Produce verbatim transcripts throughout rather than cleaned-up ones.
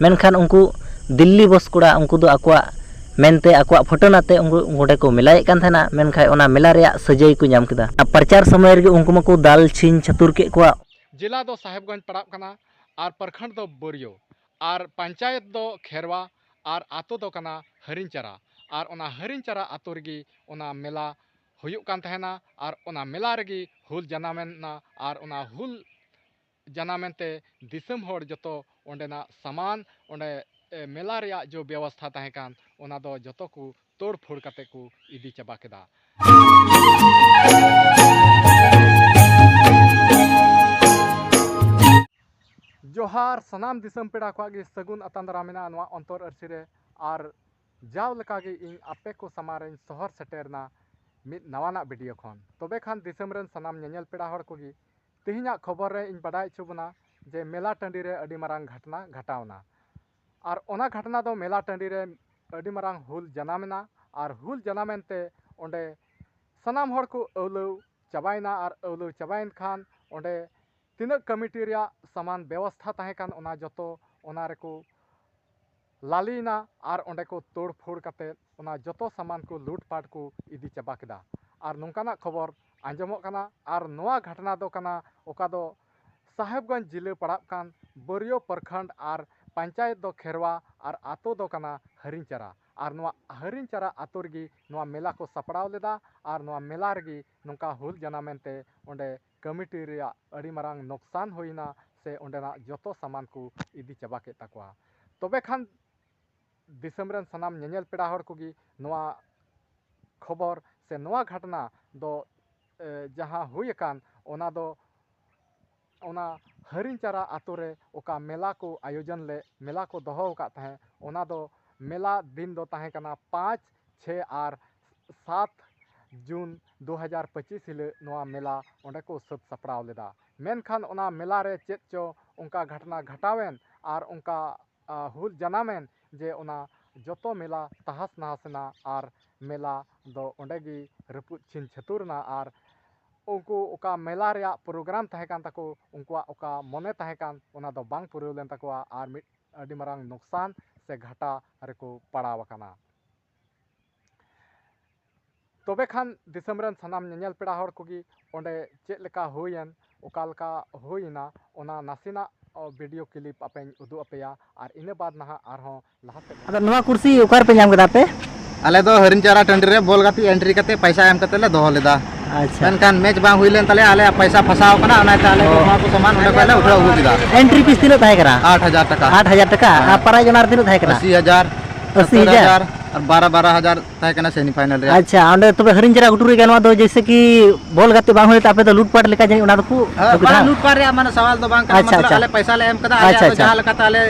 ᱢᱮᱱᱠᱷᱟᱱ ᱩᱱᱠᱩ ᱫᱤᱞᱞᱤ ᱵᱚᱥ ᱠᱚᱲᱟ, ᱩᱱᱠᱩ ᱫᱚ ᱟᱠᱚᱣᱟᱜ ᱢᱮᱱᱛᱮ ᱟᱠᱚᱣᱟᱜ ᱯᱷᱳᱴᱳ ᱱᱟᱛᱮ ᱩᱱᱠᱩ ᱚᱸᱰᱮ ᱠᱚ ᱢᱮᱞᱟᱭᱮᱫ ᱠᱟᱱ ᱛᱟᱦᱮᱱᱟ, ᱢᱮᱱᱠᱷᱟᱱ ᱚᱱᱟ ᱢᱮᱞᱟ ᱨᱮᱭᱟᱜ ᱥᱟᱹᱡᱟᱹᱭ ᱠᱚ ᱧᱟᱢ ᱠᱮᱫᱟ᱾ ᱯᱨᱚᱪᱟᱨ ᱥᱚᱢᱚᱭ ᱨᱮᱜᱮ ᱩᱱᱠᱩ ᱢᱟᱠᱚ ᱫᱟᱞ ᱪᱷᱤᱝ ᱪᱷᱟᱹᱛᱩᱨ ᱠᱮᱫ ᱠᱚᱣᱟ᱾ ᱡᱮᱞᱟ ᱫᱚ ᱥᱟᱦᱮᱵᱽᱜᱚᱸᱡᱽ ᱯᱟᱲᱟᱜ ᱠᱟᱱᱟ ᱟᱨ ᱯᱨᱚᱠᱷᱚᱸᱰ ᱫᱚ ᱵᱟᱹᱨᱤᱭᱟᱹ ᱟᱨ ᱯᱚᱧᱪᱟᱭᱮᱛ ᱫᱚ ᱠᱷᱮᱨᱣᱟ ᱟᱨ ᱟᱛᱳ ᱫᱚ ᱠᱟᱱᱟ ᱦᱟᱹᱨᱤᱧᱪᱟᱨᱟ᱾ ᱟᱨ ᱚᱱᱟ ᱦᱟᱹᱨᱤᱧᱪᱟᱨᱟ ᱟᱛᱳ ᱨᱮᱜᱮ ᱚᱱᱟ ᱢᱮᱞᱟ ᱦᱩᱭᱩᱜ ᱠᱟᱱ ᱛᱟᱦᱮᱱᱟ ᱟᱨ ᱚᱱᱟ ᱢᱮᱞᱟ ᱨᱮᱜᱮ ᱦᱩᱞ ᱡᱟᱱᱟᱢᱮᱱᱟ ᱟᱨ ᱚᱱᱟ ᱦᱩᱞ ᱡᱟᱱᱟᱢᱮᱱ ᱛᱮ ᱫᱤᱥᱚᱢ ᱦᱚᱲ ᱡᱚᱛᱚ ᱚᱸᱰᱮᱱᱟᱜ ᱥᱟᱢᱟᱱ, ᱚᱸᱰᱮ, ᱮ, ᱢᱮᱞᱟ ᱨᱮᱭᱟᱜ ᱡᱚ ᱵᱮᱵᱚᱥᱛᱷᱟ ᱛᱟᱦᱮᱸ ᱠᱟᱱ, ᱚᱱᱟ ᱫᱚ ᱡᱚᱛᱚ ᱠᱚ ᱛᱳᱲ ᱯᱷᱳᱲ ᱠᱟᱛᱮ ᱠᱚ ᱤᱫᱤ ᱪᱟᱵᱟ ᱠᱮᱫᱟ᱾ ᱡᱚᱦᱟᱨ, ᱥᱟᱱᱟᱢ ᱫᱤᱥᱚᱢ ᱯᱮᱲᱟ ᱠᱚᱣᱟᱜ ᱜᱮ ᱥᱟᱹᱜᱩᱱ ᱟᱛᱟᱝ ᱫᱟᱨᱟᱢ ᱢᱮᱱᱟᱜᱼᱟ ᱱᱚᱣᱟ ᱚᱱᱛᱚᱨ ᱟᱹᱨᱥᱤ ᱨᱮ᱾ ᱟᱨ ᱡᱟᱣ ᱞᱮᱠᱟᱜᱮ ᱤᱧ ᱟᱯᱮ ᱠᱚ ᱥᱟᱢᱟᱝ ᱨᱮᱧ ᱥᱚᱦᱚᱨ ᱥᱮᱴᱮᱨᱱᱟ ᱢᱤᱫ ᱱᱟᱣᱟᱱᱟᱜ ᱵᱷᱤᱰᱤᱭᱳ ᱠᱷᱚᱱ᱾ ᱛᱚᱵᱮ ᱠᱷᱟᱱ ᱫᱤᱥᱚᱢ ᱨᱮᱱ ᱥᱟᱱᱟᱢ ᱧᱮᱧᱮᱞ ᱯᱮᱲᱟ ᱦᱚᱲ ᱠᱚᱜᱮ, ᱛᱮᱦᱮᱧᱟᱜ ᱠᱷᱚᱵᱚᱨ ᱨᱮ ᱤᱧ ᱵᱟᱰᱟᱭ ᱦᱚᱪᱚ ᱵᱚᱱᱟ ᱡᱮ ᱢᱮᱞᱟ ᱴᱟᱺᱰᱤ ᱨᱮ ᱟᱹᱰᱤ ᱢᱟᱨᱟᱝ ᱜᱷᱟᱴᱱᱟ ᱜᱷᱟᱴᱟᱣᱱᱟ᱾ ᱟᱨ ᱚᱱᱟ ᱜᱷᱟᱴᱱᱟ ᱫᱚ ᱢᱮᱞᱟ ᱴᱟᱺᱰᱤ ᱨᱮ ᱟᱹᱰᱤ ᱢᱟᱨᱟᱝ ᱦᱩᱞ ᱡᱟᱱᱟᱢᱮᱱᱟ᱾ ᱟᱨ ᱦᱩᱞ ᱡᱟᱱᱟᱢᱮᱱ ᱛᱮ ᱚᱸᱰᱮ ᱥᱟᱱᱟᱢ ᱦᱚᱲ ᱠᱚ ᱟᱹᱣᱞᱟᱹᱣ ᱪᱟᱵᱟᱭᱮᱱᱟ᱾ ᱟᱨ ᱟᱹᱣᱞᱟᱹᱣ ᱪᱟᱵᱟᱭᱮᱱ ᱠᱷᱟᱱ ᱚᱸᱰᱮ ᱛᱤᱱᱟᱹᱜ ᱠᱚᱢᱤᱴᱤ ᱨᱮᱭᱟᱜ ᱥᱟᱢᱟᱱ ᱵᱮᱵᱚᱥᱛᱷᱟ ᱛᱟᱦᱮᱸ ᱠᱟᱱ, ᱚᱱᱟ ᱡᱚᱛᱚ ᱚᱱᱟ ᱨᱮᱠᱚ ᱞᱟᱞᱤᱭᱮᱱᱟ ᱟᱨ ᱚᱸᱰᱮ ᱠᱚ ᱛᱳᱲ ᱯᱷᱳᱲ ᱠᱟᱛᱮ ᱚᱱᱟ ᱡᱚᱛᱚ ᱥᱟᱢᱟᱱ ᱠᱚ ᱞᱩᱴᱯᱟᱴ ᱠᱚ ᱤᱫᱤ ᱪᱟᱵᱟ ᱠᱮᱫᱟ᱾ ᱟᱨ ᱱᱚᱝᱠᱟᱱᱟᱜ ᱠᱷᱚᱵᱚᱨ ᱟᱸᱡᱚᱢᱚᱜ ᱠᱟᱱᱟ᱾ ᱟᱨ ᱱᱚᱣᱟ ᱜᱷᱟᱴᱱᱟ ᱫᱚ ᱠᱟᱱᱟ ᱚᱠᱟ ᱫᱚ ᱥᱟᱦᱮᱵᱽᱜᱚᱸᱡᱽ ᱡᱤᱞᱟᱹ ᱯᱟᱲᱟᱜ ᱠᱟᱱ ᱵᱟᱹᱨᱤᱭᱟᱹ ᱯᱨᱚᱠᱷᱚᱸᱰ ᱟᱨ ᱯᱚᱧᱪᱟᱭᱮᱛ ᱫᱚ ᱠᱷᱮᱨᱣᱟ ᱟᱨ ᱟᱛᱳ ᱫᱚ ᱠᱟᱱᱟ ᱦᱟᱹᱨᱤᱧᱪᱟᱨᱟ᱾ ᱟᱨ ᱱᱚᱣᱟ ᱦᱟᱹᱨᱤᱧᱪᱟᱨᱟ ᱟᱛᱳ ᱨᱮᱜᱮ ᱱᱚᱣᱟ ᱢᱮᱞᱟ ᱠᱚ ᱥᱟᱯᱲᱟᱣ ᱞᱮᱫᱟ᱾ ᱟᱨ ᱱᱚᱣᱟ ᱢᱮᱞᱟ ᱨᱮᱜᱮ ᱱᱚᱝᱠᱟ ᱦᱩᱞ ᱡᱟᱱᱟᱢᱮᱱ ᱛᱮ ᱚᱸᱰᱮ ᱠᱚᱢᱤᱴᱤ ᱨᱮᱭᱟᱜ ᱟᱹᱰᱤ ᱢᱟᱨᱟᱝ ᱱᱚᱠᱥᱟᱱ ᱦᱩᱭᱱᱟ, ᱥᱮ ᱚᱸᱰᱮᱱᱟᱜ ᱡᱚᱛᱚ ᱥᱟᱢᱟᱱ ᱠᱚ ᱤᱫᱤ ᱪᱟᱵᱟ ᱠᱮᱫ ᱛᱟᱠᱚᱣᱟ᱾ ᱛᱚᱵᱮ ᱠᱷᱟᱱ ᱫᱤᱥᱚᱢ ᱨᱮᱱ ᱥᱟᱱᱟᱢ ᱧᱮᱧᱮᱞ ᱯᱮᱲᱟ ᱦᱚᱲ ᱠᱚᱜᱮ ᱱᱚᱣᱟ ᱠᱷᱚᱵᱚᱨ ᱥᱮ ᱱᱚᱣᱟ ᱜᱷᱟᱴᱱᱟ ᱫᱚ, ᱮ, ᱡᱟᱦᱟᱸ ᱦᱩᱭ ᱟᱠᱟᱱ, ᱚᱱᱟ ᱫᱚ ᱚᱱᱟ ᱦᱟᱹᱨᱤᱧᱪᱟᱨᱟ ᱟᱛᱳ ᱨᱮ ᱚᱠᱟ ᱢᱮᱞᱟ ᱠᱚ ᱟᱭᱳᱡᱚᱱ ᱞᱮᱫ, ᱢᱮᱞᱟ ᱠᱚ ᱫᱚᱦᱚ ᱟᱠᱟᱫ ᱛᱟᱦᱮᱸᱫ, ᱚᱱᱟ ᱫᱚ ᱢᱮᱞᱟ ᱫᱤᱱ ᱫᱚ ᱛᱟᱦᱮᱸ ᱠᱟᱱᱟ ᱯᱟᱸᱪ, ᱪᱷᱮ ᱟᱨ ᱥᱟᱛ ᱡᱩᱱ ᱫᱩ ᱦᱟᱡᱟᱨ ᱯᱚᱸᱪᱤᱥ ᱦᱤᱞᱳᱜ ᱱᱚᱣᱟ ᱢᱮᱞᱟ ᱚᱸᱰᱮ ᱠᱚ ᱥᱟᱹᱛ ᱥᱟᱯᱲᱟᱣ ᱞᱮᱫᱟ᱾ ᱢᱮᱱᱠᱷᱟᱱ ᱚᱱᱟ ᱢᱮᱞᱟ ᱨᱮ ᱪᱮᱫ ᱪᱚ ᱚᱱᱠᱟ ᱜᱷᱟᱴᱱᱟ ᱜᱷᱟᱴᱟᱣᱮᱱ ᱟᱨ ᱚᱱᱠᱟ, ᱟ, ᱦᱩᱞ ᱡᱟᱱᱟᱢᱮᱱ ᱡᱮ ᱚᱱᱟ ᱡᱚᱛᱚ ᱢᱮᱞᱟ ᱛᱟᱦᱟᱥ ᱱᱟᱦᱟᱥ ᱮᱱᱟ ᱟᱨ ᱢᱮᱞᱟ ᱫᱚ ᱚᱸᱰᱮ ᱜᱮ ᱨᱟᱹᱯᱩᱫ ᱪᱷᱤᱱ ᱪᱷᱟᱹᱛᱩᱨ ᱮᱱᱟ᱾ ᱟᱨ ᱩᱱᱠᱩ ᱚᱠᱟ ᱢᱮᱞᱟ ᱨᱮᱭᱟᱜ ᱯᱨᱳᱜᱨᱟᱢ ᱛᱟᱦᱮᱸ ᱠᱟᱱ ᱛᱟᱠᱚ, ᱩᱱᱠᱩᱣᱟᱜ ᱚᱠᱟ ᱢᱚᱱᱮ ᱛᱟᱦᱮᱸ ᱠᱟᱱ, ᱚᱱᱟ ᱫᱚ ᱵᱟᱝ ᱯᱩᱨᱟᱹᱣ ᱞᱮᱱ ᱛᱟᱠᱚᱣᱟ᱾ ᱟᱨ ᱢᱤᱫ ᱟᱹᱰᱤ ᱢᱟᱨᱟᱝ ᱱᱚᱠᱥᱟᱱ ᱥᱮ ᱜᱷᱟᱴᱟ ᱨᱮᱠᱚ ᱯᱟᱲᱟᱣ ᱟᱠᱟᱱᱟ᱾ ᱛᱚᱵᱮ ᱠᱷᱟᱱ ᱫᱤᱥᱚᱢ ᱨᱮᱱ ᱥᱟᱱᱟᱢ ᱧᱮᱧᱮᱞ ᱯᱮᱲᱟ ᱦᱚᱲ ᱠᱚᱜᱮ ᱚᱸᱰᱮ ᱪᱮᱫ ᱞᱮᱠᱟ ᱦᱩᱭᱮᱱ, ᱚᱠᱟ ᱞᱮᱠᱟ ᱦᱩᱭᱮᱱᱟ, ᱚᱱᱟ ᱱᱟᱥᱮᱱᱟᱜ, ᱚ, video clip ᱟᱯᱮᱧ ᱩᱫᱩᱜ ᱟᱯᱮᱭᱟ᱾ ᱟᱨ ᱤᱱᱟᱹ ᱵᱟᱫᱽ ᱱᱟᱦᱟᱜ ᱟᱨᱦᱚᱸ ᱞᱟᱦᱟ ᱥᱮᱫ ᱟᱫᱚ ᱱᱚᱣᱟ ᱠᱩᱨᱥᱤ ᱚᱠᱟ ᱨᱮᱯᱮ ᱧᱟᱢ ᱠᱮᱫᱟ ᱟᱯᱮ? ᱟᱞᱮ ᱫᱚ ᱦᱟᱹᱨᱤᱧ ᱪᱟᱨᱟ ᱴᱟᱺᱰᱤ ᱨᱮ ᱵᱚᱞ ᱜᱟᱛᱮᱜ entry ᱠᱟᱛᱮ ᱯᱚᱭᱥᱟ ᱮᱢ ᱠᱟᱛᱮ ᱞᱮ ᱫᱚᱦᱚ ᱞᱮᱫᱟ᱾ ᱟᱪᱪᱷᱟ᱾ ᱢᱮᱱᱠᱷᱟᱱ match ᱵᱟᱝ ᱦᱩᱭ ᱞᱮᱱ ᱛᱟᱞᱮᱭᱟ, ᱟᱞᱮᱭᱟᱜ ᱯᱚᱭᱥᱟ ᱯᱷᱟᱥᱟᱣ ᱠᱟᱱᱟ, ᱚᱱᱟᱛᱮ ᱟᱞᱮ ᱫᱚ ᱚ᱾ ᱱᱚᱣᱟ ᱠᱚ ᱥᱟᱢᱟᱱ ᱚᱸᱰᱮ ᱠᱷᱚᱱ ᱞᱮ ᱩᱴᱷᱟᱹᱣ ᱟᱹᱜᱩ ᱠᱮᱫᱟ᱾ Entry fees ᱛᱤᱱᱟᱹᱜ ᱛᱟᱦᱮᱸ ᱠᱟᱱᱟ? ᱟᱴ ᱦᱟᱡᱟᱨ ᱴᱟᱠᱟ᱾ ᱟᱴ ᱦᱟᱡᱟᱨ ᱴᱟᱠᱟ? ᱦᱮᱸ᱾ ᱟᱨ prize ᱚᱱᱟ ᱨᱮ ᱛᱤᱱᱟᱹᱜ ᱛᱟᱦᱮᱸ ᱠᱟᱱᱟ? ᱟᱥᱤ ᱦᱟᱡᱟᱨ, ᱟᱥᱤ ᱦᱟᱡᱟᱨ? ᱥᱚᱛᱛᱚᱨ ᱦᱟᱡᱟᱨ ᱟᱨ ᱵᱟᱨᱚ, ᱵᱟᱨᱚ ᱦᱟᱡᱟᱨ ᱛᱟᱦᱮᱸ ᱠᱟᱱᱟ semi final ᱨᱮᱭᱟᱜ᱾ ᱟᱪᱪᱷᱟ, ᱚᱸᱰᱮ ᱛᱚᱵᱮ ᱦᱟᱹᱨᱤᱧ ᱪᱟᱨᱟ ᱜᱷᱩᱴᱩ ᱨᱮᱜᱮ ᱱᱚᱣᱟ ᱫᱚ ᱡᱮᱭᱥᱮ ᱠᱤ ᱵᱚᱞ ᱜᱟᱛᱮ ᱵᱟᱝ ᱦᱩᱭ ᱞᱮᱱ ᱛᱟᱯᱮ ᱫᱚ ᱞᱩᱴᱯᱟᱴ ᱞᱮᱠᱟ ᱡᱟᱹᱱᱤᱡ ᱚᱱᱟ ᱫᱚᱠᱚ ᱦᱮᱸ, ᱟᱹᱜᱩ ᱠᱮᱫᱟ, ᱵᱟᱝ ᱵᱟᱝ? ᱞᱩᱴᱯᱟᱴ ᱨᱮᱭᱟᱜ ᱢᱟᱱᱮ ᱥᱟᱣᱟᱞ ᱫᱚ ᱵᱟᱝ ᱠᱟᱱᱟ, ᱟᱪᱪᱷᱟ, ᱢᱚᱛᱞᱚᱵ ᱟᱪᱪᱷᱟ᱾ ᱟᱞᱮ ᱯᱚᱭᱥᱟ ᱞᱮ ᱮᱢ ᱠᱟᱫᱟ, ᱟᱪᱪᱷᱟ, ᱟᱞᱮᱭᱟᱜ ᱫᱚ ᱟᱪᱪᱷᱟ᱾ ᱡᱟᱦᱟᱸ ᱞᱮᱠᱟᱛᱮ ᱟᱞᱮ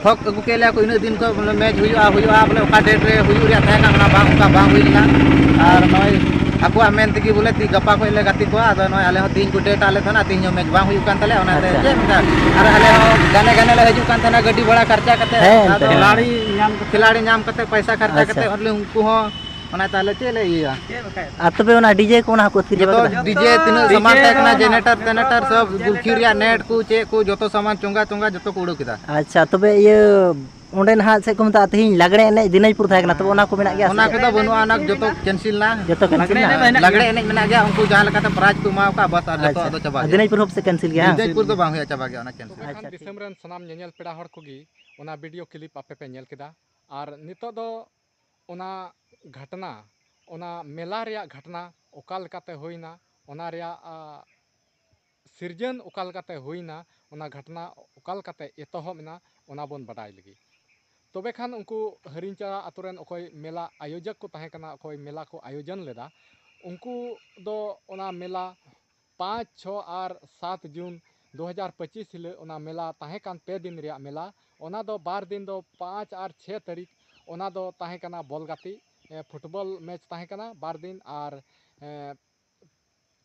ᱴᱷᱚᱠ ᱟᱹᱜᱩ ᱠᱮᱫ ᱞᱮᱭᱟ ᱠᱚ, ᱤᱱᱟᱹᱜ ᱫᱤᱱ ᱠᱷᱚᱱ ᱵᱚᱞᱮ match ᱦᱩᱭᱩᱜᱼᱟ, ᱦᱩᱭᱩᱜᱼᱟ, ᱵᱚᱞᱮ ᱚᱠᱟ date ᱨᱮ ᱦᱩᱭᱩᱜ ᱨᱮᱭᱟᱜ ᱛᱟᱦᱮᱸ ᱠᱟᱱᱟ, ᱚᱱᱟ ᱵᱟᱝ, ᱚᱱᱠᱟ ᱵᱟᱝ ᱦᱩᱭ ᱞᱮᱱᱟ᱾ ᱟᱨ ᱱᱚᱜᱼᱚᱭ ᱟᱠᱚᱣᱟᱜ ᱢᱮᱱ ᱛᱮᱜᱮ ᱵᱚᱞᱮ ᱛᱤ ᱜᱟᱯᱟ ᱠᱷᱚᱱ ᱞᱮ ᱜᱟᱛᱮ ᱠᱚᱣᱟ, ᱟᱫᱚ ᱱᱚᱜᱼᱚᱭ ᱟᱞᱮ ᱦᱚᱸ ᱛᱮᱦᱮᱧ ᱠᱚ date ᱟᱫ ᱞᱮ ᱛᱟᱦᱮᱱᱟ, ᱛᱮᱦᱮᱧ ᱦᱚᱸ match ᱵᱟᱝ ᱦᱩᱭᱩᱜ ᱠᱟᱱ ᱛᱟᱞᱮᱭᱟ, ᱚᱱᱟᱛᱮ ᱟᱪᱪᱷᱟ᱾ ᱪᱮᱫ ᱮᱢ ᱢᱮᱛᱟᱭᱟ? ᱟᱨ ᱟᱞᱮ ᱦᱚᱸ ᱜᱟᱱᱮ ᱜᱟᱱᱮ ᱞᱮ ᱦᱤᱡᱩᱜ ᱠᱟᱱ ᱛᱟᱦᱮᱱᱟ ᱜᱟᱹᱰᱤ ᱵᱷᱟᱲᱟ ᱠᱷᱚᱨᱪᱟ ᱠᱟᱛᱮ, ᱦᱮᱸ, ᱟᱫᱚ ᱮᱱᱛᱮ᱾ ᱠᱷᱤᱞᱟᱲᱤ ᱧᱟᱢ ᱠᱟᱛᱮ᱾ ᱠᱷᱤᱞᱟᱲᱤ ᱧᱟᱢ ᱠᱟᱛᱮ ᱯᱚᱭᱥᱟ ᱠᱷᱚᱨᱪᱟ ᱟᱪᱪᱷᱟ᱾ ᱠᱟᱛᱮ, ᱩᱱᱠᱩ ᱦᱚᱸ ᱚᱱᱟᱛᱮ ᱟᱞᱮ ᱪᱮᱫ ᱞᱮ ᱤᱭᱟᱹᱭᱟ? ᱟᱨ ᱛᱚᱵᱮ ᱚᱱᱟ DJ ᱠᱚ ᱚᱱᱟ ᱦᱚᱸᱠᱚ ᱟᱹᱛᱷᱤᱨ ᱪᱟᱵᱟ ᱡᱚᱛᱚ ᱠᱮᱫᱟ? DJ ᱛᱤᱱᱟᱹᱜ ᱥᱟᱢᱟᱱ ᱛᱟᱦᱮᱸ ᱠᱟᱱᱟ, generator ᱛᱮᱱᱮᱴᱟᱨ ᱥᱚᱵ, ᱜᱩᱞᱠᱷᱤ ᱨᱮᱭᱟᱜ net ᱠᱚ ᱪᱮᱫ ᱠᱚ ᱡᱚᱛᱚ ᱥᱟᱢᱟᱱ ᱪᱚᱸᱜᱟ ᱪᱚᱸᱜᱟ ᱡᱚᱛᱚ ᱠᱚ ᱩᱲᱟᱹᱣ ᱠᱮᱫᱟ᱾ ᱟᱪᱪᱷᱟ, ᱛᱚᱵᱮ ᱤᱭᱟᱹ ᱚᱸᱰᱮ ᱱᱟᱦᱟᱜ ᱪᱮᱫ ᱠᱚ ᱢᱮᱛᱟᱜᱼᱟ, ᱛᱮᱦᱮᱧ ᱞᱟᱜᱽᱲᱮ ᱮᱱᱮᱡ ᱫᱤᱱᱟᱡᱽᱯᱩᱨ ᱛᱟᱦᱮᱸ ᱠᱟᱱᱟ, ᱛᱚᱵᱮ ᱚᱱᱟ ᱠᱚ ᱢᱮᱱᱟᱜ ᱜᱮᱭᱟ ᱥᱮ ᱚᱱᱟ ᱵᱟᱹᱱᱩᱜᱼᱟ? ᱠᱚᱫᱚ ᱵᱟᱹᱱᱩᱜᱼᱟ, ᱚᱱᱟ ᱡᱚᱛᱚ cancel ᱱᱟ᱾ ᱡᱚᱛᱚ cancel ᱱᱟ? ᱞᱟᱜᱽᱲᱮ ᱮᱱᱮᱡ ᱢᱮᱱᱟᱜ ᱜᱮᱭᱟ, ᱩᱱᱠᱩ ᱡᱟᱦᱟᱸ ᱞᱮᱠᱟᱛᱮ prize ᱠᱚ ᱮᱢᱟᱣ ᱠᱚᱣᱟ, ᱵᱟᱥ, ᱟᱨ ᱡᱚᱛᱚ ᱟᱪᱪᱷᱟ᱾ ᱟᱫᱚ ᱪᱟᱵᱟ ᱟᱨ ᱜᱮᱭᱟ᱾ ᱫᱤᱱᱟᱡᱽᱯᱩᱨ ᱦᱚᱸ ᱯᱟᱥᱮᱡ cancel ᱜᱮᱭᱟ, ᱦᱟᱝ? ᱫᱤᱱᱟᱡᱽᱯᱩᱨ ᱫᱚ ᱵᱟᱝ ᱦᱩᱭᱩᱜᱼᱟ, ᱪᱟᱵᱟ ᱜᱮᱭᱟ ᱚᱱᱟ cancel᱾ ᱟᱪᱪᱷᱟ, ᱟᱪᱪᱷᱟ, ᱫᱤᱥᱚᱢ ᱨᱮᱱ ᱥᱟᱱᱟᱢ ᱧᱮᱧᱮᱞ ᱯᱮᱲᱟ ᱦᱚᱲ ᱠᱚᱜᱮ ᱚᱱᱟ video clip ᱟᱯᱮ ᱯᱮ ᱧᱮᱞ ᱠᱮᱫᱟ᱾ ᱟᱨ ᱱᱤᱛᱚᱜ ᱫᱚ ᱚᱱᱟ ᱜᱷᱟᱴᱱᱟ, ᱚᱱᱟ ᱢᱮᱞᱟ ᱨᱮᱭᱟᱜ ᱜᱷᱟᱴᱱᱟ ᱚᱠᱟ ᱞᱮᱠᱟᱛᱮ ᱦᱩᱭᱱᱟ, ᱚᱱᱟ ᱨᱮᱭᱟᱜ, ᱟ, ᱥᱤᱨᱡᱟᱹᱱ ᱚᱠᱟ ᱞᱮᱠᱟᱛᱮ ᱦᱩᱭᱱᱟ, ᱚᱱᱟ ᱜᱷᱟᱴᱱᱟ ᱚᱠᱟ ᱞᱮᱠᱟᱛᱮ ᱮᱛᱚᱦᱚᱵ ᱮᱱᱟ, ᱚᱱᱟ ᱵᱚᱱ ᱵᱟᱰᱟᱭ ᱞᱟᱹᱜᱤᱫ᱾ ᱛᱚᱵᱮ ᱠᱷᱟᱱ ᱩᱱᱠᱩ ᱦᱟᱹᱨᱤᱧᱪᱟᱨᱟ ᱟᱛᱳ ᱨᱮᱱ ᱚᱠᱚᱭ ᱢᱮᱞᱟ ᱟᱭᱳᱡᱚᱠ ᱠᱚ ᱛᱟᱦᱮᱸ ᱠᱟᱱᱟ, ᱚᱠᱚᱭ ᱢᱮᱞᱟ ᱠᱚ ᱟᱭᱳᱡᱚᱱ ᱞᱮᱫᱟ, ᱩᱱᱠᱩ ᱫᱚ ᱚᱱᱟ ᱢᱮᱞᱟ ᱯᱟᱸᱪ, ᱪᱷᱚ ᱟᱨ ᱥᱟᱛ ᱡᱩᱱ ᱫᱩ ᱦᱟᱡᱟᱨ ᱯᱚᱸᱪᱤᱥ ᱦᱤᱞᱳᱜ ᱚᱱᱟ ᱢᱮᱞᱟ ᱛᱟᱦᱮᱸ ᱠᱟᱱ, ᱯᱮ ᱫᱤᱱ ᱨᱮᱭᱟᱜ ᱢᱮᱞᱟ, ᱚᱱᱟ ᱫᱚ ᱵᱟᱨ ᱫᱤᱱ ᱫᱚ ᱯᱟᱸᱪ ᱟᱨ ᱪᱷᱮ ᱛᱟᱹᱨᱤᱠᱷ, ᱚᱱᱟ ᱫᱚ ᱛᱟᱦᱮᱸ ᱠᱟᱱᱟ ᱵᱚᱞ ᱜᱟᱛᱮᱜ, ᱮ, football match ᱛᱟᱦᱮᱸ ᱠᱟᱱᱟ ᱵᱟᱨ ᱫᱤᱱ, ᱟᱨ, ᱮ,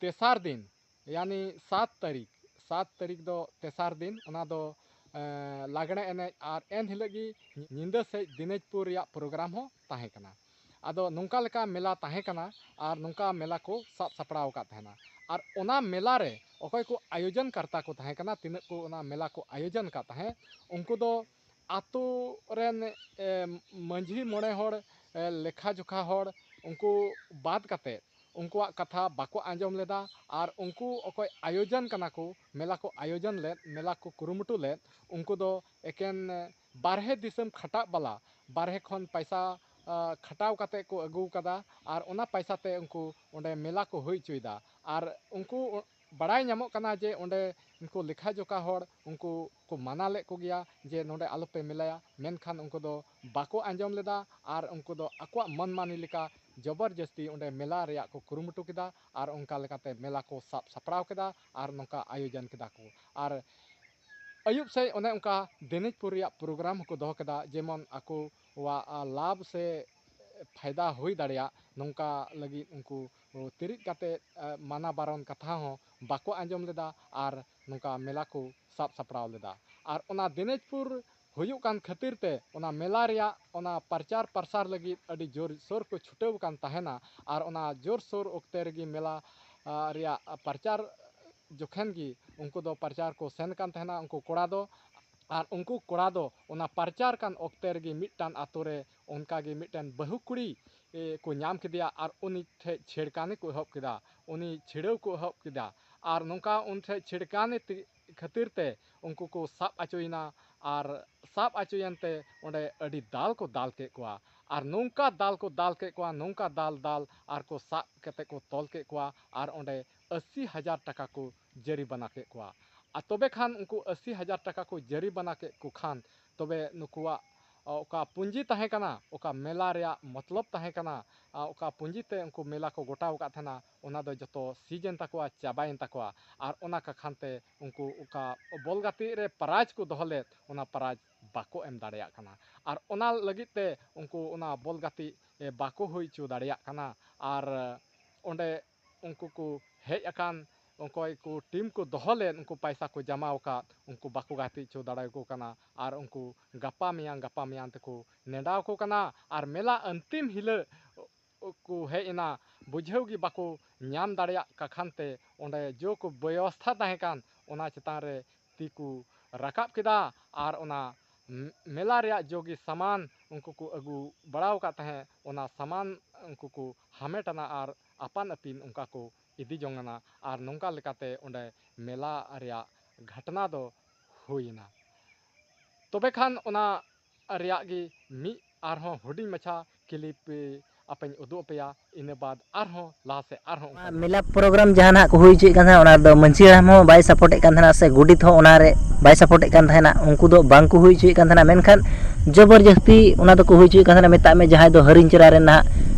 ᱛᱮᱥᱟᱨ ᱫᱤᱱ, ᱭᱟᱱᱤ ᱥᱟᱛ ᱛᱟᱹᱨᱤᱠᱷ, ᱥᱟᱛ ᱛᱟᱹᱨᱤᱠᱷ ᱫᱚ ᱛᱮᱥᱟᱨ ᱫᱤᱱ, ᱚᱱᱟ ᱫᱚ, ᱮ, ᱞᱟᱜᱽᱬᱮ ᱮᱱᱮᱡ, ᱟᱨ ᱮᱱ ᱦᱤᱞᱳᱜ ᱜᱮ ᱧᱤᱫᱟᱹ ᱥᱮᱫ ᱫᱤᱱᱟᱡᱽᱯᱩᱨ ᱨᱮᱭᱟᱜ program ᱦᱚᱸ ᱛᱟᱦᱮᱸ ᱠᱟᱱᱟ᱾ ᱟᱫᱚ ᱱᱚᱝᱠᱟ ᱞᱮᱠᱟ ᱢᱮᱞᱟ ᱛᱟᱦᱮᱸ ᱠᱟᱱᱟ ᱟᱨ ᱱᱚᱝᱠᱟ ᱢᱮᱞᱟ ᱠᱚ ᱥᱟᱵ ᱥᱟᱯᱲᱟᱣ ᱟᱠᱟᱫ ᱛᱟᱦᱮᱱᱟ᱾ ᱟᱨ ᱚᱱᱟ ᱢᱮᱞᱟ ᱨᱮ ᱚᱠᱚᱭ ᱠᱚ ᱟᱭᱳᱡᱚᱱ ᱠᱟᱨᱛᱟ ᱠᱚ ᱛᱟᱦᱮᱸ ᱠᱟᱱᱟ, ᱛᱤᱱᱟᱹᱜ ᱠᱚ ᱚᱱᱟ ᱢᱮᱞᱟ ᱠᱚ ᱟᱭᱳᱡᱚᱱ ᱟᱠᱟᱫ ᱛᱟᱦᱮᱸᱫ, ᱩᱱᱠᱩ ᱫᱚ ᱟᱛᱳ ᱨᱮᱱ ᱮ, ᱢᱟᱹᱡᱷᱤ ᱢᱚᱬᱮ ᱦᱚᱲ, ᱮ, ᱞᱮᱠᱷᱟ ᱡᱚᱠᱷᱟ ᱦᱚᱲ, ᱩᱱᱠᱩ ᱵᱟᱫ ᱠᱟᱛᱮ ᱩᱱᱠᱩᱣᱟᱜ ᱠᱟᱛᱷᱟ ᱵᱟᱠᱚ ᱟᱸᱡᱚᱢ ᱞᱮᱫᱟ᱾ ᱟᱨ ᱩᱱᱠᱩ ᱚᱠᱚᱭ ᱟᱭᱳᱡᱚᱱ ᱠᱟᱱᱟ ᱠᱚ, ᱢᱮᱞᱟ ᱠᱚ ᱟᱭᱳᱡᱚᱱ ᱞᱮᱫ, ᱢᱮᱞᱟ ᱠᱚ ᱠᱩᱨᱩᱢᱩᱴᱩ ᱞᱮᱫ, ᱩᱱᱠᱩ ᱫᱚ ᱮᱠᱮᱱ, ᱮ, ᱵᱟᱨᱦᱮ ᱫᱤᱥᱚᱢ ᱠᱷᱟᱴᱟᱜ ᱵᱟᱞᱟ, ᱵᱟᱨᱦᱮ ᱠᱷᱚᱱ ᱯᱟᱭᱥᱟ, ᱟ, ᱠᱷᱟᱴᱟᱣ ᱠᱟᱛᱮ ᱠᱚ ᱟᱹᱜᱩ ᱠᱟᱫᱟ᱾ ᱟᱨ ᱚᱱᱟ ᱯᱟᱭᱥᱟ ᱛᱮ ᱩᱱᱠᱩ ᱚᱸᱰᱮ ᱢᱮᱞᱟ ᱠᱚ ᱦᱩᱭ ᱦᱚᱪᱚᱭᱮᱫᱟ᱾ ᱟᱨ ᱩᱱᱠᱩ ᱵᱟᱲᱟᱭ ᱧᱟᱢᱚᱜ ᱠᱟᱱᱟ ᱡᱮ ᱚᱸᱰᱮ ᱩᱱᱠᱩ ᱞᱮᱠᱷᱟ ᱡᱚᱠᱷᱟ ᱦᱚᱲ ᱩᱱᱠᱩ ᱠᱚ ᱢᱟᱱᱟ ᱞᱮᱫ ᱠᱚᱜᱮᱭᱟ ᱡᱮ ᱱᱚᱸᱰᱮ ᱟᱞᱚᱯᱮ ᱢᱮᱞᱟᱭᱟ, ᱢᱮᱱᱠᱷᱟᱱ ᱩᱱᱠᱩ ᱫᱚ ᱵᱟᱠᱚ ᱟᱸᱡᱚᱢ ᱞᱮᱫᱟ᱾ ᱟᱨ ᱩᱱᱠᱩ ᱫᱚ ᱟᱠᱚᱣᱟᱜ ᱢᱚᱱ ᱢᱟᱱᱤ ᱞᱮᱠᱟ ᱡᱚᱵᱚᱨ ᱡᱟᱹᱥᱛᱤ ᱚᱸᱰᱮ ᱢᱮᱞᱟ ᱨᱮᱭᱟᱜ ᱠᱚ ᱠᱩᱨᱩᱢᱩᱴᱩ ᱠᱮᱫᱟ᱾ ᱟᱨ ᱚᱱᱠᱟ ᱞᱮᱠᱟᱛᱮ ᱢᱮᱞᱟ ᱠᱚ ᱥᱟᱵ ᱥᱟᱯᱲᱟᱣ ᱠᱮᱫᱟ ᱟᱨ ᱱᱚᱝᱠᱟ ᱟᱭᱳᱡᱚᱱ ᱠᱮᱫᱟ ᱠᱚ᱾ ᱟᱨ ᱟᱹᱭᱩᱵ ᱥᱮᱫ ᱚᱱᱮ ᱚᱱᱠᱟ ᱫᱤᱱᱟᱡᱽᱯᱩᱨ ᱨᱮᱭᱟᱜ ᱯᱨᱳᱜᱨᱟᱢ ᱦᱚᱸᱠᱚ ᱫᱚᱦᱚ ᱠᱮᱫᱟ, ᱡᱮᱢᱚᱱ ᱟᱠᱚᱣᱟᱜ, ᱟ, ᱞᱟᱵᱷ ᱥᱮ ᱯᱷᱟᱭᱫᱟ ᱦᱩᱭ ᱫᱟᱲᱮᱭᱟᱜ, ᱱᱚᱝᱠᱟ ᱞᱟᱹᱜᱤᱫ ᱩᱱᱠᱩ ᱛᱤᱨᱤᱡ ᱠᱟᱛᱮ, ᱟ, ᱢᱟᱱᱟ ᱵᱟᱨᱚᱱ ᱠᱟᱛᱷᱟ ᱦᱚᱸ ᱵᱟᱠᱚ ᱟᱸᱡᱚᱢ ᱞᱮᱫᱟ᱾ ᱟᱨ ᱱᱚᱝᱠᱟ ᱢᱮᱞᱟ ᱠᱚ ᱥᱟᱵ ᱥᱟᱯᱲᱟᱣ ᱞᱮᱫᱟ᱾ ᱟᱨ ᱚᱱᱟ ᱫᱤᱱᱟᱡᱽᱯᱩᱨ ᱦᱩᱭᱩᱜ ᱠᱟᱱ ᱠᱷᱟᱹᱛᱤᱨ ᱛᱮ ᱚᱱᱟ ᱢᱮᱞᱟ ᱨᱮᱭᱟᱜ ᱚᱱᱟ ᱯᱨᱚᱪᱟᱨ ᱯᱨᱚᱥᱟᱨ ᱞᱟᱹᱜᱤᱫ ᱟᱹᱰᱤ ᱡᱳᱨᱥᱳᱨ ᱠᱚ ᱪᱷᱩᱴᱟᱹᱣ ᱟᱠᱟᱱ ᱛᱟᱦᱮᱱᱟ᱾ ᱟᱨ ᱚᱱᱟ ᱡᱳᱨᱥᱳᱨ ᱚᱠᱛᱮ ᱨᱮᱜᱮ ᱢᱮᱞᱟ, ᱟ, ᱨᱮᱭᱟᱜ ᱯᱨᱚᱪᱟᱨ ᱡᱚᱠᱷᱮᱱ ᱜᱮ ᱩᱱᱠᱩ ᱫᱚ ᱯᱨᱚᱪᱟᱨ ᱠᱚ ᱥᱮᱱ ᱠᱟᱱ ᱛᱟᱦᱮᱱᱟ, ᱩᱱᱠᱩ ᱠᱚᱲᱟ ᱫᱚ᱾ ᱟᱨ ᱩᱱᱠᱩ ᱠᱚᱲᱟ ᱫᱚ ᱚᱱᱟ ᱯᱨᱚᱪᱟᱨ ᱠᱟᱱ ᱚᱠᱛᱮ ᱨᱮᱜᱮ ᱢᱤᱫᱴᱟᱝ ᱟᱛᱳ ᱨᱮ ᱚᱱᱠᱟ ᱜᱮ ᱢᱤᱫᱴᱮᱱ ᱵᱟᱹᱦᱩ ᱠᱩᱲᱤ, ᱮ, ᱠᱚ ᱧᱟᱢ ᱠᱮᱫᱮᱭᱟ ᱟᱨ ᱩᱱᱤ ᱴᱷᱮᱡ ᱪᱷᱮᱲᱠᱟᱱᱤ ᱠᱚ ᱮᱦᱚᱵ ᱠᱮᱫᱟ, ᱩᱱᱤ ᱪᱷᱤᱲᱟᱹᱣ ᱠᱚ ᱮᱦᱚᱵ ᱠᱮᱫᱟ᱾ ᱟᱨ ᱱᱚᱝᱠᱟ ᱩᱱ ᱴᱷᱮᱡ ᱪᱷᱮᱲᱠᱟᱱᱤ ᱛᱮ, ᱠᱷᱟᱹᱛᱤᱨ ᱛᱮ ᱩᱱᱠᱩ ᱠᱚ ᱥᱟᱵ ᱚᱪᱚᱭᱮᱱᱟ᱾ ᱟᱨ ᱥᱟᱵ ᱚᱪᱚᱭᱮᱱ ᱛᱮ ᱚᱸᱰᱮ ᱟᱹᱰᱤ ᱫᱟᱞ ᱠᱚ ᱫᱟᱞ ᱠᱮᱫ ᱠᱚᱣᱟ᱾ ᱟᱨ ᱱᱚᱝᱠᱟ ᱫᱟᱞ ᱠᱚ ᱫᱟᱞ ᱠᱮᱫ ᱠᱚᱣᱟ, ᱱᱚᱝᱠᱟ ᱫᱟᱞ ᱫᱟᱞ, ᱟᱨ ᱠᱚ ᱥᱟᱵ ᱠᱟᱛᱮ ᱠᱚ ᱛᱚᱞ ᱠᱮᱫ ᱠᱚᱣᱟ᱾ ᱟᱨ ᱚᱸᱰᱮ ᱟᱥᱤ ᱦᱟᱡᱟᱨ ᱴᱟᱠᱟ ᱠᱚ ᱡᱟᱹᱨᱤᱵᱟᱱᱟ ᱠᱮᱫ ᱠᱚᱣᱟ᱾ ᱟᱨ ᱛᱚᱵᱮ ᱠᱷᱟᱱ ᱩᱱᱠᱩ ᱟᱥᱤ ᱦᱟᱡᱟᱨ ᱴᱟᱠᱟ ᱠᱚ ᱡᱟᱹᱨᱤᱵᱟᱱᱟ ᱠᱮᱫ ᱠᱚ ᱠᱷᱟᱱ, ᱛᱚᱵᱮ ᱱᱩᱠᱩᱣᱟᱜ, ᱚ, ᱚᱠᱟ ᱯᱩᱸᱡᱤ ᱛᱟᱦᱮᱸ ᱠᱟᱱᱟ, ᱚᱠᱟ ᱢᱮᱞᱟ ᱨᱮᱭᱟᱜ ᱢᱚᱛᱞᱚᱵ ᱛᱟᱦᱮᱸ ᱠᱟᱱᱟ, ᱟ, ᱚᱠᱟ ᱯᱩᱸᱡᱤ ᱛᱮ ᱩᱱᱠᱩ ᱢᱮᱞᱟ ᱠᱚ ᱜᱚᱴᱟᱣ ᱟᱠᱟᱫ ᱛᱟᱦᱮᱱᱟ, ᱚᱱᱟ ᱫᱚ ᱡᱚᱛᱚ ᱥᱤᱡᱽ ᱮᱱ ᱛᱟᱠᱚᱣᱟ, ᱪᱟᱵᱟᱭᱮᱱ ᱛᱟᱠᱚᱣᱟ᱾ ᱟᱨ ᱚᱱᱟ ᱠᱟᱠᱷᱟᱱ ᱛᱮ ᱩᱱᱠᱩ ᱚᱠᱟ ᱵᱚᱞ ᱜᱟᱛᱮᱜ ᱨᱮ ᱯᱨᱟᱭᱤᱡᱽ ᱠᱚ ᱫᱚᱦᱚ ᱞᱮᱫ, ᱚᱱᱟ ᱯᱨᱟᱭᱤᱡᱽ ᱵᱟᱠᱚ ᱮᱢ ᱫᱟᱲᱮᱭᱟᱜ ᱠᱟᱱᱟ᱾ ᱟᱨ ᱚᱱᱟ ᱞᱟᱹᱜᱤᱫ ᱛᱮ ᱩᱱᱠᱩ ᱚᱱᱟ ᱵᱚᱞ ᱜᱟᱛᱮᱜ, ᱮ, ᱵᱟᱠᱚ ᱦᱩᱭ ᱦᱚᱪᱚ ᱫᱟᱲᱮᱭᱟᱜ ᱠᱟᱱᱟ᱾ ᱟᱨ ᱚᱸᱰᱮ ᱩᱱᱠᱩ ᱠᱚ ᱦᱮᱡ ᱟᱠᱟᱱ, ᱚᱠᱚᱭ ᱠᱚ ᱴᱤᱢ ᱠᱚ ᱫᱚᱦᱚ ᱞᱮᱫ, ᱩᱱᱠᱩ ᱯᱟᱭᱥᱟ ᱠᱚ ᱡᱟᱢᱟ ᱟᱠᱟᱫ, ᱩᱱᱠᱩ ᱵᱟᱠᱚ ᱜᱟᱛᱮ ᱦᱚᱪᱚ ᱫᱟᱲᱮᱭᱟᱠᱚ ᱠᱟᱱᱟ᱾ ᱟᱨ ᱩᱱᱠᱩ ᱜᱟᱯᱟ ᱢᱮᱭᱟᱝ, ᱜᱟᱯᱟ ᱢᱮᱭᱟᱝ ᱛᱮᱠᱚ ᱱᱮᱰᱟ ᱟᱠᱚ ᱠᱟᱱᱟ᱾ ᱟᱨ ᱢᱮᱞᱟ ᱟᱱᱛᱤᱢ ᱦᱤᱞᱳᱜ ᱠᱚ ᱦᱮᱡ ᱮᱱᱟ, ᱵᱩᱡᱷᱟᱹᱣ ᱜᱮ ᱵᱟᱠᱚ ᱧᱟᱢ ᱫᱟᱲᱮᱭᱟᱜ ᱠᱟᱠᱷᱟᱱ ᱛᱮ ᱚᱸᱰᱮ ᱡᱚ ᱠᱚ ᱵᱮᱵᱚᱥᱛᱷᱟ ᱛᱟᱦᱮᱸ ᱠᱟᱱ, ᱚᱱᱟ ᱪᱮᱛᱟᱱ ᱨᱮ ᱛᱤ ᱠᱚ ᱨᱟᱠᱟᱵ ᱠᱮᱫᱟ᱾ ᱟᱨ ᱚᱱᱟ ᱢᱮᱞᱟ ᱨᱮᱭᱟᱜ ᱡᱚᱜᱮ ᱥᱟᱢᱟᱱ ᱩᱱᱠᱩ ᱠᱚ ᱟᱹᱜᱩ ᱵᱟᱲᱟ ᱟᱠᱟᱫ ᱛᱟᱦᱮᱸᱫ, ᱚᱱᱟ ᱥᱟᱢᱟᱱ ᱩᱱᱠᱩ ᱠᱚ ᱦᱟᱢᱮᱴ ᱟᱱᱟ ᱟᱨ ᱟᱯᱟᱱ ᱟᱹᱯᱤᱱ ᱚᱱᱠᱟ ᱠᱚ ᱤᱫᱤ ᱡᱚᱝ ᱟᱱᱟ᱾ ᱟᱨ ᱱᱚᱝᱠᱟ ᱞᱮᱠᱟᱛᱮ ᱚᱸᱰᱮ ᱢᱮᱞᱟ ᱨᱮᱭᱟᱜ ᱜᱷᱟᱴᱱᱟ ᱫᱚ ᱦᱩᱭ ᱮᱱᱟ᱾ ᱛᱚᱵᱮ ᱠᱷᱟᱱ ᱚᱱᱟ ᱨᱮᱭᱟᱜ ᱜᱮ ᱢᱤᱫ ᱟᱨᱦᱚᱸ ᱦᱩᱰᱤᱧ ᱢᱟᱪᱷᱟ clip ᱟᱯᱮᱧ ᱩᱫᱩᱜ ᱟᱯᱮᱭᱟ, ᱤᱱᱟᱹ ᱵᱟᱫ ᱟᱨᱦᱚᱸ ᱞᱟᱦᱟ ᱥᱮᱫ ᱟᱨᱦᱚᱸ ᱚᱱᱠᱟ ᱢᱮᱞᱟ program ᱡᱟᱦᱟᱸ ᱱᱟᱦᱟᱜ ᱠᱚ ᱦᱩᱭ ᱦᱚᱪᱚᱭᱮᱫ ᱠᱟᱱ ᱛᱟᱦᱮᱱᱟ, ᱚᱱᱟ ᱨᱮᱫᱚ ᱢᱟᱹᱡᱷᱤ ᱦᱟᱲᱟᱢ ᱦᱚᱸ ᱵᱟᱭ support ᱮᱫ ᱠᱟᱱ ᱛᱟᱦᱮᱱᱟ ᱥᱮ ᱜᱚᱰᱮᱛ ᱦᱚᱸ ᱚᱱᱟ ᱨᱮ ᱵᱟᱭ support ᱮᱫ ᱠᱟᱱ ᱛᱟᱦᱮᱱᱟ, ᱩᱱᱠᱩ ᱫᱚ ᱵᱟᱝ ᱠᱚ ᱦᱩᱭ ᱦᱚᱪᱚᱭᱮᱫ ᱠᱟᱱ ᱛᱟᱦᱮᱱᱟ᱾ ᱢᱮᱱᱠᱷᱟᱱ ᱡᱚᱵᱚᱨᱡᱚᱥᱛᱤ ᱚᱱᱟ ᱫᱚᱠᱚ ᱦᱩᱭ ᱦᱚᱪᱚᱭᱮᱫ ᱠᱟᱱ ᱛᱟᱦᱮᱱᱟ᱾ ᱢᱮᱛᱟᱜ ᱢᱮ ᱡᱟᱦᱟᱸᱭ ᱫᱚ ᱦᱟᱹᱨᱤᱧ ᱪᱮᱨᱟ ᱨᱮᱱ ᱱᱟᱦᱟᱜ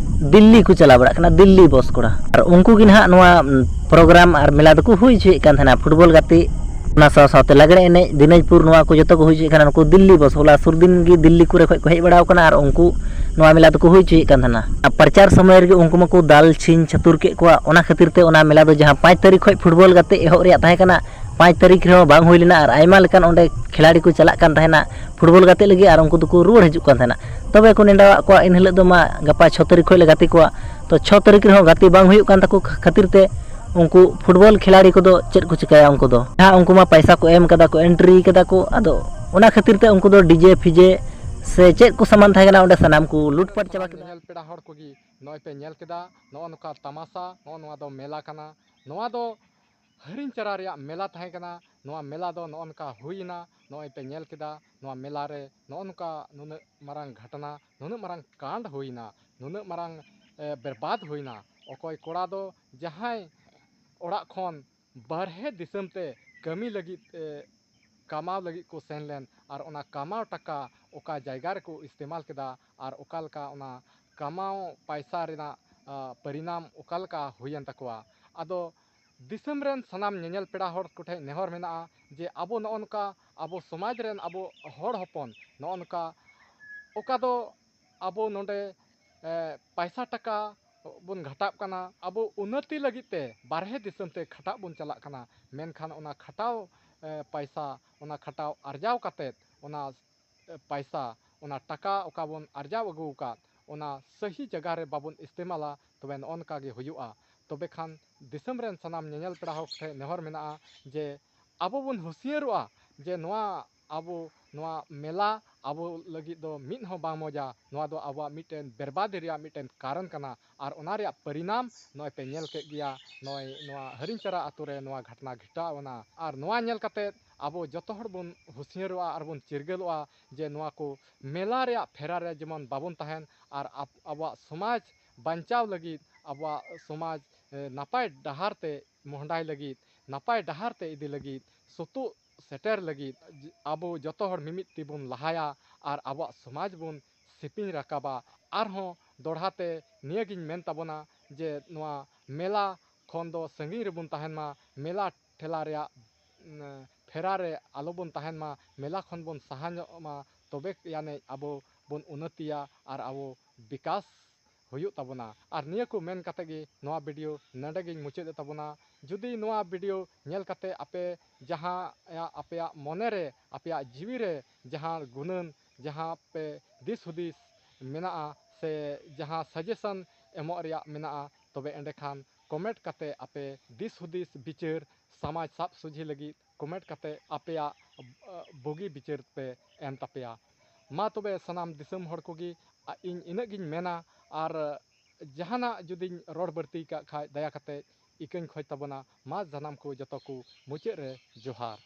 ᱫᱤᱞᱞᱤ ᱠᱚ ᱪᱟᱞᱟᱣ ᱵᱟᱲᱟᱜ ᱠᱟᱱᱟ, ᱫᱤᱞᱞᱤ ᱵᱚᱥ ᱠᱚᱲᱟ, ᱟᱨ ᱩᱱᱠᱩ ᱜᱮ ᱱᱟᱦᱟᱜ ᱱᱚᱣᱟ ᱯᱨᱳᱜᱨᱟᱢ ᱟᱨ ᱢᱮᱞᱟ ᱫᱚᱠᱚ ᱦᱩᱭ ᱦᱚᱪᱚᱭᱮᱫ ᱠᱟᱱ ᱛᱟᱦᱮᱱᱟ᱾ ᱯᱷᱩᱴᱵᱚᱞ ᱜᱟᱛᱮᱜ, ᱚᱱᱟ ᱥᱟᱶ ᱥᱟᱶᱛᱮ ᱞᱟᱜᱽᱲᱮ ᱮᱱᱮᱡ, ᱫᱤᱱᱟᱡᱽᱯᱩᱨ, ᱱᱚᱣᱟ ᱠᱚ ᱡᱚᱛᱚ ᱠᱚ ᱦᱩᱭ ᱦᱚᱪᱚᱭᱮᱫ ᱠᱟᱱᱟ᱾ ᱱᱩᱠᱩ ᱫᱤᱞᱞᱤ ᱵᱚᱥ ᱦᱚᱞᱟ ᱥᱩᱨ ᱫᱤᱱ ᱜᱮ ᱫᱤᱞᱞᱤ ᱠᱚᱨᱮ ᱠᱷᱚᱱ ᱠᱚ ᱦᱮᱡ ᱵᱟᱲᱟᱣ ᱠᱟᱱᱟ ᱟᱨ ᱩᱱᱠᱩ ᱱᱚᱣᱟ ᱢᱮᱞᱟ ᱫᱚᱠᱚ ᱦᱩᱭ ᱦᱚᱪᱚᱭᱮᱫ ᱠᱟᱱ ᱛᱟᱦᱮᱱᱟ᱾ ᱟᱨ ᱯᱨᱚᱪᱟᱨ ᱥᱚᱢᱚᱭ ᱨᱮᱜᱮ ᱩᱱᱠᱩ ᱢᱟᱠᱚ ᱫᱟᱞ ᱪᱷᱤᱝ ᱪᱷᱟᱹᱛᱩᱨ ᱠᱮᱫ ᱠᱚᱣᱟ᱾ ᱚᱱᱟ ᱠᱷᱟᱹᱛᱤᱨ ᱛᱮ ᱚᱱᱟ ᱢᱮᱞᱟ ᱫᱚ ᱡᱟᱦᱟᱸ ᱯᱟᱸᱪ ᱛᱟᱹᱨᱤᱠᱷ ᱠᱷᱚᱱ ᱯᱷᱩᱴᱵᱚᱞ ᱜᱟᱛᱮᱜ ᱮᱦᱚᱵ ᱨᱮᱭᱟᱜ ᱛᱟᱦᱮᱸ ᱠᱟᱱᱟ, ᱯᱟᱸᱪ ᱛᱟᱹᱨᱤᱠᱷ ᱨᱮᱦᱚᱸ ᱵᱟᱝ ᱦᱩᱭ ᱞᱮᱱᱟ᱾ ᱟᱨ ᱟᱭᱢᱟ ᱞᱮᱠᱟᱱ ᱚᱸᱰᱮ ᱠᱷᱤᱞᱟᱲᱤ ᱠᱚ ᱪᱟᱞᱟᱜ ᱠᱟᱱ ᱛᱟᱦᱮᱱᱟ ᱯᱷᱩᱴᱵᱚᱞ ᱜᱟᱛᱮᱜ ᱞᱟᱹᱜᱤᱫ ᱟᱨ ᱩᱱᱠᱩ ᱫᱚᱠᱚ ᱨᱩᱣᱟᱹᱲ ᱦᱤᱡᱩᱜ ᱠᱟᱱ ᱛᱟᱦᱮᱱᱟ᱾ ᱛᱚᱵᱮ ᱠᱚ ᱱᱮᱰᱟᱣᱟᱜ ᱠᱚᱣᱟ ᱮᱱ ᱦᱤᱞᱳᱜ ᱫᱚ ᱢᱟ ᱜᱟᱯᱟ ᱪᱷᱚ ᱛᱟᱹᱨᱤᱠᱷ ᱠᱷᱚᱱ ᱞᱮ ᱜᱟᱛᱮ ᱠᱚᱣᱟ᱾ ᱛᱚ ᱪᱷᱚ ᱛᱟᱹᱨᱤᱠᱷ ᱨᱮᱦᱚᱸ ᱜᱟᱛᱮ ᱵᱟᱝ ᱦᱩᱭᱩᱜ ᱠᱟᱱ ᱛᱟᱠᱚ ᱠᱷᱟᱹᱛᱤᱨ ᱛᱮ ᱩᱱᱠᱩ ᱯᱷᱩᱴᱵᱚᱞ ᱠᱷᱤᱞᱟᱲᱤ ᱠᱚᱫᱚ ᱪᱮᱫ ᱠᱚ ᱪᱤᱠᱟᱹᱭᱟ ᱩᱱᱠᱩ ᱫᱚ? ᱡᱟᱦᱟᱸ ᱩᱱᱠᱩ ᱢᱟ ᱯᱟᱭᱥᱟ ᱠᱚ ᱮᱢ ᱠᱟᱫᱟ ᱠᱚ, entry ᱠᱟᱫᱟ ᱠᱚ, ᱟᱫᱚ ᱚᱱᱟ ᱠᱷᱟᱹᱛᱤᱨ ᱛᱮ ᱩᱱᱠᱩ ᱫᱚ DJ ᱯᱷᱤᱡᱮ ᱥᱮ ᱪᱮᱫ ᱠᱚ ᱥᱟᱢᱟᱱ ᱛᱟᱦᱮᱸ ᱠᱟᱱᱟ ᱚᱸᱰᱮ ᱥᱟᱱᱟᱢ ᱠᱚ ᱞᱩᱴᱯᱟᱴ ᱪᱟᱵᱟ ᱠᱮᱫᱟ᱾ ᱧᱮᱧᱮᱞ ᱯᱮᱲᱟ ᱦᱚᱲ ᱠᱚᱜᱮ ᱱᱚᱜᱼᱚᱭ ᱯᱮ ᱧᱮᱞ ᱠᱮᱫᱟ, ᱱᱚᱜᱼᱚ ᱱᱚᱝᱠᱟ ᱛᱟᱢᱟᱥᱟ, ᱱᱚᱜᱼᱚ ᱱᱚᱣᱟ ᱫᱚ ᱢᱮᱞᱟ ᱠᱟᱱᱟ᱾ ᱱᱚᱣᱟ ᱫᱚ ᱦᱟᱹᱨᱤᱧ ᱪᱟᱨᱟ ᱨᱮᱭᱟᱜ ᱢᱮᱞᱟ ᱛᱟᱦᱮᱸ ᱠᱟᱱᱟ᱾ ᱱᱚᱣᱟ ᱢᱮᱞᱟ ᱫᱚ ᱱᱚᱜᱼᱚ ᱱᱚᱝᱠᱟ ᱦᱩᱭᱮᱱᱟ᱾ ᱱᱚᱜᱼᱚᱭ ᱯᱮ ᱧᱮᱞ ᱠᱮᱫᱟ, ᱱᱚᱣᱟ ᱢᱮᱞᱟ ᱨᱮ ᱱᱚᱜᱼᱚ ᱱᱚᱝᱠᱟ ᱱᱩᱱᱟᱹᱜ ᱢᱟᱨᱟᱝ ᱜᱷᱟᱴᱱᱟ, ᱱᱩᱱᱟᱹᱜ ᱢᱟᱨᱟᱝ ᱠᱟᱱᱰ ᱦᱩᱭᱮᱱᱟ, ᱱᱩᱱᱟᱹᱜ ᱢᱟᱨᱟᱝ, ᱮ, ᱵᱮᱨᱵᱟᱫᱽ ᱦᱩᱭᱮᱱᱟ᱾ ᱚᱠᱚᱭ ᱠᱚᱲᱟ ᱫᱚ ᱡᱟᱦᱟᱸᱭ ᱚᱲᱟᱜ ᱠᱷᱚᱱ ᱵᱟᱨᱦᱮ ᱫᱤᱥᱚᱢ ᱛᱮ ᱠᱟᱹᱢᱤ ᱞᱟᱹᱜᱤᱫ, ᱮ, ᱠᱟᱢᱟᱣ ᱞᱟᱹᱜᱤᱫ ᱠᱚ ᱥᱮᱱ ᱞᱮᱱ, ᱟᱨ ᱚᱱᱟ ᱠᱟᱢᱟᱣ ᱴᱟᱠᱟ ᱚᱠᱟ ᱡᱟᱭᱜᱟ ᱨᱮᱠᱚ ᱤᱥᱛᱮᱢᱟᱞ ᱠᱮᱫᱟ, ᱟᱨ ᱚᱠᱟ ᱞᱮᱠᱟ ᱚᱱᱟ ᱠᱟᱢᱟᱣ ᱯᱟᱭᱥᱟ ᱨᱮᱱᱟᱜ, ᱟ, ᱯᱚᱨᱤᱱᱟᱢ ᱚᱠᱟ ᱞᱮᱠᱟ ᱦᱩᱭᱮᱱ ᱛᱟᱠᱚᱣᱟ᱾ ᱟᱫᱚ ᱫᱤᱥᱚᱢ ᱨᱮᱱ ᱥᱟᱱᱟᱢ ᱧᱮᱧᱮᱞ ᱯᱮᱲᱟ ᱦᱚᱲ ᱠᱚᱴᱷᱮᱱ ᱱᱮᱦᱚᱨ ᱢᱮᱱᱟᱜᱼᱟ ᱡᱮ ᱟᱵᱚ ᱱᱚᱜᱼᱚ ᱱᱚᱝᱠᱟ ᱟᱵᱚ ᱥᱚᱢᱟᱡᱽ ᱨᱮᱱ ᱟᱵᱚ ᱦᱚᱲ ᱦᱚᱯᱚᱱ ᱱᱚᱜᱼᱚ ᱱᱚᱝᱠᱟ ᱚᱠᱟ ᱫᱚ ᱟᱵᱚ ᱱᱚᱰᱮ, ᱮ, ᱯᱟᱭᱥᱟ ᱴᱟᱠᱟ ᱵᱚᱱ ᱜᱷᱟᱴᱟᱜ ᱠᱟᱱᱟ, ᱟᱵᱚ ᱩᱱᱱᱚᱛᱤ ᱞᱟᱹᱜᱤᱫ ᱛᱮ ᱵᱟᱨᱦᱮ ᱫᱤᱥᱚᱢ ᱛᱮ ᱠᱷᱟᱴᱟᱜ ᱵᱚᱱ ᱪᱟᱞᱟᱜ ᱠᱟᱱᱟ, ᱢᱮᱱᱠᱷᱟᱱ ᱚᱱᱟ ᱠᱷᱟᱴᱟᱣ, ᱮ, ᱯᱟᱭᱥᱟ, ᱚᱱᱟ ᱠᱷᱟᱴᱟᱣ ᱟᱨᱡᱟᱣ ᱠᱟᱛᱮᱫ ᱚᱱᱟ, ᱮ, ᱯᱟᱭᱥᱟ, ᱚᱱᱟ ᱴᱟᱠᱟ ᱚᱠᱟ ᱵᱚᱱ ᱟᱨᱡᱟᱣ ᱟᱹᱜᱩ ᱟᱠᱟᱫ, ᱚᱱᱟ ᱥᱟᱹᱦᱤ ᱡᱟᱭᱜᱟ ᱨᱮ ᱵᱟᱵᱚᱱ ᱤᱥᱛᱮᱢᱟᱞᱟ, ᱛᱚᱵᱮ ᱱᱚᱜᱼᱚ ᱱᱚᱝᱠᱟ ᱜᱮ ᱦᱩᱭᱩᱜᱼᱟ᱾ ᱛᱚᱵᱮ ᱠᱷᱟᱱ ᱫᱤᱥᱚᱢ ᱨᱮᱱ ᱥᱟᱱᱟᱢ ᱧᱮᱧᱮᱞ ᱯᱮᱲᱟ ᱦᱚᱲ ᱴᱷᱮᱱ ᱱᱮᱦᱚᱨ ᱢᱮᱱᱟᱜᱼᱟ ᱡᱮ ᱟᱵᱚ ᱵᱚᱱ ᱦᱩᱸᱥᱤᱭᱟᱹᱨᱚᱜᱼᱟ ᱡᱮ ᱱᱚᱣᱟ ᱟᱵᱚ ᱱᱚᱣᱟ ᱢᱮᱞᱟ ᱟᱵᱚ ᱞᱟᱹᱜᱤᱫ ᱫᱚ ᱢᱤᱫ ᱦᱚᱸ ᱵᱟᱝ ᱢᱚᱡᱟ᱾ ᱱᱚᱣᱟ ᱫᱚ ᱟᱵᱚᱣᱟᱜ ᱢᱤᱫᱴᱮᱱ ᱵᱮᱨᱵᱟᱫᱤ ᱨᱮᱭᱟᱜ ᱢᱤᱫᱴᱮᱱ ᱠᱟᱨᱚᱱ ᱠᱟᱱᱟ᱾ ᱟᱨ ᱚᱱᱟ ᱨᱮᱭᱟᱜ ᱯᱚᱨᱤᱱᱟᱢ ᱱᱚᱜᱼᱚᱭ ᱯᱮ ᱧᱮᱞ ᱠᱮᱫ ᱜᱮᱭᱟ᱾ ᱱᱚᱜᱼᱚᱭ ᱱᱚᱣᱟ ᱦᱟᱹᱨᱤᱧᱪᱟᱨᱟ ᱟᱛᱳ ᱨᱮ ᱱᱚᱣᱟ ᱜᱷᱚᱴᱱᱟ ᱜᱷᱚᱴᱟᱣ ᱮᱱᱟ᱾ ᱟᱨ ᱱᱚᱣᱟ ᱧᱮᱞ ᱠᱟᱛᱮᱫ ᱟᱵᱚ ᱡᱚᱛᱚ ᱦᱚᱲ ᱵᱚᱱ ᱦᱩᱥᱭᱟᱹᱨᱚᱜᱼᱟ ᱟᱨ ᱵᱚᱱ ᱪᱤᱨᱜᱟᱹᱞᱚᱜᱼᱟ ᱡᱮ ᱱᱚᱣᱟ ᱠᱚ ᱢᱮᱞᱟ ᱨᱮᱭᱟᱜ ᱯᱷᱮᱨᱟ ᱨᱮ ᱡᱮᱢᱚᱱ ᱵᱟᱵᱚᱱ ᱛᱟᱦᱮᱱ ᱟᱨ ᱟᱵ-, ᱟᱵᱚᱣᱟᱜ ᱥᱚᱢᱟᱡᱽ ᱵᱟᱧᱪᱟᱣ ᱞᱟᱹᱜᱤᱫ, ᱟᱵᱚᱣᱟᱜ ᱥᱚᱢᱟᱡᱽ, ᱮ, ᱱᱟᱯᱟᱭ ᱰᱟᱦᱟᱨ ᱛᱮ ᱢᱚᱦᱰᱟᱭ ᱞᱟᱹᱜᱤᱫ, ᱱᱟᱯᱟᱭ ᱰᱟᱦᱟᱨ ᱛᱮ ᱤᱫᱤ ᱞᱟᱹᱜᱤᱫ, ᱥᱩᱛᱩᱜ ᱥᱮᱴᱮᱨ ᱞᱟᱹᱜᱤᱫ ᱡ-, ᱟᱵᱚ ᱡᱚᱛᱚ ᱦᱚᱲ ᱢᱤᱢᱤᱫ ᱛᱮᱵᱚᱱ ᱞᱟᱦᱟᱭᱟ ᱟᱨ ᱟᱵᱚᱣᱟᱜ ᱥᱚᱢᱟᱡᱽ ᱵᱚᱱ ᱥᱮᱯᱮᱧ ᱨᱟᱠᱟᱵᱟ᱾ ᱟᱨᱦᱚᱸ ᱫᱚᱲᱦᱟ ᱛᱮ ᱱᱤᱭᱟᱹᱜᱤᱧ ᱢᱮᱱ ᱛᱟᱵᱚᱱᱟ ᱡᱮ ᱱᱚᱣᱟ ᱢᱮᱞᱟ ᱠᱷᱚᱱ ᱫᱚ ᱥᱟᱺᱜᱤᱧ ᱨᱮᱵᱚᱱ ᱛᱟᱦᱮᱱ ᱢᱟ, ᱢᱮᱞᱟ ᱴᱷᱮᱞᱟ ᱨᱮᱭᱟᱜ, ᱩᱢ, ᱯᱷᱮᱨᱟ ᱨᱮ ᱟᱞᱚᱵᱚᱱ ᱛᱟᱦᱮᱱ ᱢᱟ, ᱢᱮᱞᱟ ᱠᱷᱚᱱ ᱵᱚᱱ ᱥᱟᱦᱟ ᱧᱚᱜ ᱢᱟ, ᱛᱚᱵᱮ ᱟᱹᱱᱤᱡ ᱟᱵᱚ ᱵᱚᱱ ᱩᱱᱱᱚᱛᱤᱭᱟ ᱟᱨ ᱟᱵᱚ ᱵᱤᱠᱟᱥ ᱦᱩᱭᱩᱜ ᱛᱟᱵᱚᱱᱟ᱾ ᱟᱨ ᱱᱤᱭᱟᱹ ᱠᱚ ᱢᱮᱱ ᱠᱟᱛᱮ ᱜᱮ ᱱᱚᱣᱟ ᱵᱷᱤᱰᱤᱭᱳ ᱱᱚᱰᱮ ᱜᱤᱧ ᱢᱩᱪᱟᱹᱫ ᱮᱫ ᱛᱟᱵᱚᱱᱟ᱾ ᱡᱩᱫᱤ ᱱᱚᱣᱟ ᱵᱷᱤᱰᱤᱭᱳ ᱧᱮᱞ ᱠᱟᱛᱮ ᱟᱯᱮ ᱡᱟᱦᱟᱸ ᱟᱯᱮᱭᱟᱜ ᱢᱚᱱᱮ ᱨᱮ, ᱟᱯᱮᱭᱟᱜ ᱡᱤᱣᱤ ᱨᱮ ᱡᱟᱦᱟᱸ ᱜᱩᱱᱟᱹᱱ, ᱡᱟᱦᱟᱸ ᱯᱮ ᱫᱤᱥ ᱦᱩᱫᱤᱥ ᱢᱮᱱᱟᱜᱼᱟ ᱥᱮ ᱡᱟᱦᱟᱸ ᱥᱟᱡᱮᱥᱚᱱ ᱮᱢᱚᱜ ᱨᱮᱭᱟᱜ ᱢᱮᱱᱟᱜᱼᱟ, ᱛᱚᱵᱮ ᱮᱸᱰᱮᱠᱷᱟᱱ ᱠᱚᱢᱮᱱᱴ ᱠᱟᱛᱮ ᱟᱯᱮ ᱫᱤᱥ ᱦᱩᱫᱤᱥ ᱵᱤᱪᱟᱹᱨ ᱥᱚᱢᱟᱡᱽ ᱥᱟᱵ ᱥᱚᱡᱷᱮ ᱞᱟᱹᱜᱤᱫ ᱠᱚᱢᱮᱱᱴ ᱠᱟᱛᱮ ᱟᱯᱮᱭᱟᱜ, ᱟ, ᱵᱩᱜᱤ ᱵᱤᱪᱟᱹᱨ ᱯᱮ ᱮᱢ ᱛᱟᱯᱮᱭᱟ᱾ ᱢᱟ ᱛᱚᱵᱮ ᱥᱟᱱᱟᱢ ᱫᱤᱥᱚᱢ ᱦᱚᱲ ᱠᱚᱜᱮ, ᱟ, ᱤᱧ ᱤᱱᱟᱹᱜ ᱜᱤᱧ ᱢᱮᱱᱟ᱾ ᱟᱨ ᱡᱟᱦᱟᱱᱟᱜ ᱡᱩᱫᱤᱧ ᱨᱚᱲ ᱵᱟᱹᱲᱛᱤ ᱠᱟᱜ ᱠᱷᱟᱡ ᱫᱟᱭᱟ ᱠᱟᱛᱮ ᱤᱠᱟᱹᱧ ᱠᱷᱚᱡᱽ ᱛᱟᱵᱚᱱᱟ᱾ ᱢᱟ ᱥᱟᱱᱟᱢ ᱠᱚ ᱡᱚᱛᱚ ᱠᱚ ᱢᱩᱪᱟᱹᱫ ᱨᱮ ᱡᱚᱦᱟᱨ᱾